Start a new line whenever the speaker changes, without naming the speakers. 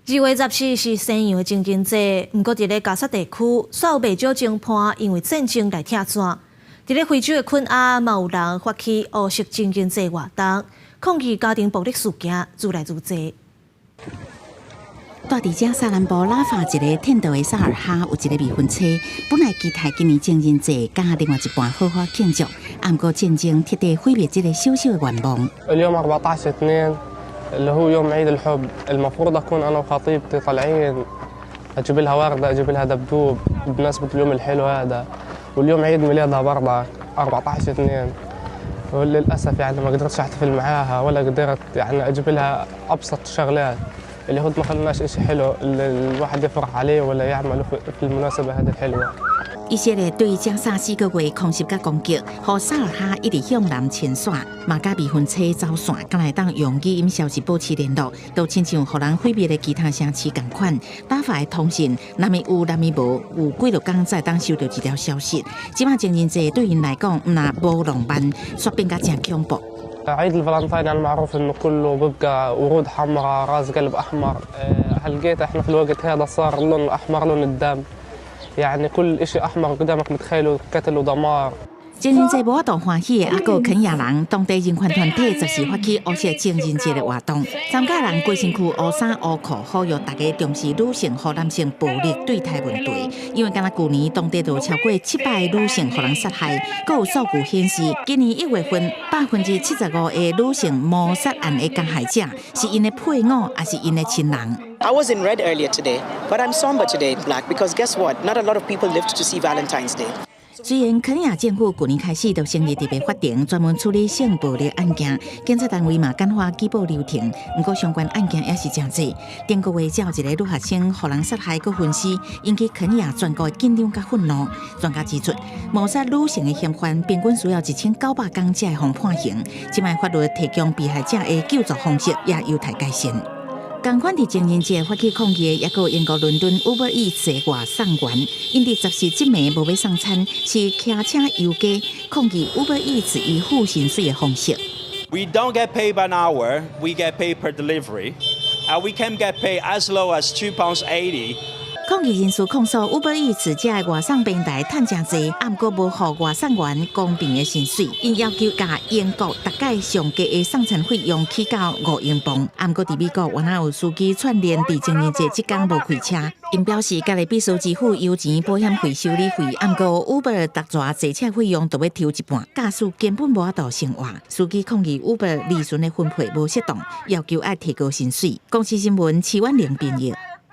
2月14是西洋的情人節，毋過佇咧加薩地區，煞有袂少情伴因為戰爭來拆散。佇咧非洲的肯亞，嘛有人發起烏色情人節活動，抗議家庭暴力事件愈來愈濟。
住佇加薩南部拉法一个天道的薩爾哈有一个未婚妻，本來期待今年情人節佮另外一半好好慶祝，毋過戰爭徹底毀滅這个小小的願望。
اليوم 14/2 اللي هو يوم عيد الحب، المفروض أكون أنا وخطيبتي طالعين، أجيب لها وردة، أجيب لها دبدوب بمناسبة اليوم الحلو هذا، واليوم عيد ميلادها برضه 14/2، وللأسف يعني ما قدرتش أحتفل معاها ولا قدرت يعني أجيب لها أبسط شغلات. اليهود ما خلوناش إشي حلو اللي الواحد يفرح عليه ولا يعمله في المناسبة هذه الحلوة.
以色列對加薩4個月空襲佮攻擊，予薩爾哈一直向南遷徙，嘛佮未婚妻走散，敢會當用語音消息保持聯絡，都親像予人毀滅的其他城市仝款。拉法的通訊，若毋有，若毋無，有幾落工才會當收到一條消息。這擺情人節對𪜶來講，毋但無浪漫，煞變甲誠恐怖。
عيد الفالنتين يعني معروف انه كله بيبقى ورود حمراء، راس قلب احمر. هلقيت احنا في الوقت هذا صار اللون الاحمر لون الدم، يعني كل اشي احمر قدامك متخيله قتل ودمار.
情人節無法度歡喜的，猶閣有肯亞人，當地人權團體十四發起烏色情人節的活動，參加人規身軀烏衫烏褲，呼籲大家重視女性予男性暴力對待問題。因為敢若舊年當地就有超過700个女性予人殺害，閣有數據顯示，今年1月份75%的女性謀殺案的加害者是𪜶的配偶，抑是𪜶的親人。
I was in red earlier today, but I'm somber today in black because guess what? Not a lot of people lived to see Valentine's Day.
雖然肯亞政府舊年開始就成立特別法庭，專門處理性暴力案件，檢察單位嘛簡化舉報流程，毋過相關案件也是誠濟。頂個月才有一個女學生予人殺害閣分屍，引起肯亞全國的緊張佮憤怒。專家指出，謀殺女性的嫌犯平均需要1900工才會予判刑。這擺法律提供被害者的救助方式也有待改善。仝款佇情人節發起抗議的，猶閣有英國倫敦 Uber Eats 的外送員，𪜶佇14這暝無欲送餐，是騎車遊街抗議 Uber Eats 以付薪水的方式。
We don't get paid by an hour, we get paid per delivery, and we can get paid as low as £2.80.
抗議人士控訴 Uber Eats 這个外送平台趁誠濟，毋過無予外送員公平的薪水。𪜶要求共英國逐屆上低的送餐費用起到5英鎊。毋過佇美國，原來有司機串聯佇情人節這工無開車，𪜶表示家己必須支付油錢、保險費、修理費，毋過 Uber 逐逝坐車費用都欲抽一半，駕駛根本無法度生活。司機抗議 Uber 利潤的分配無適當，要求愛提高薪水。公視新聞徐婉玲編譯。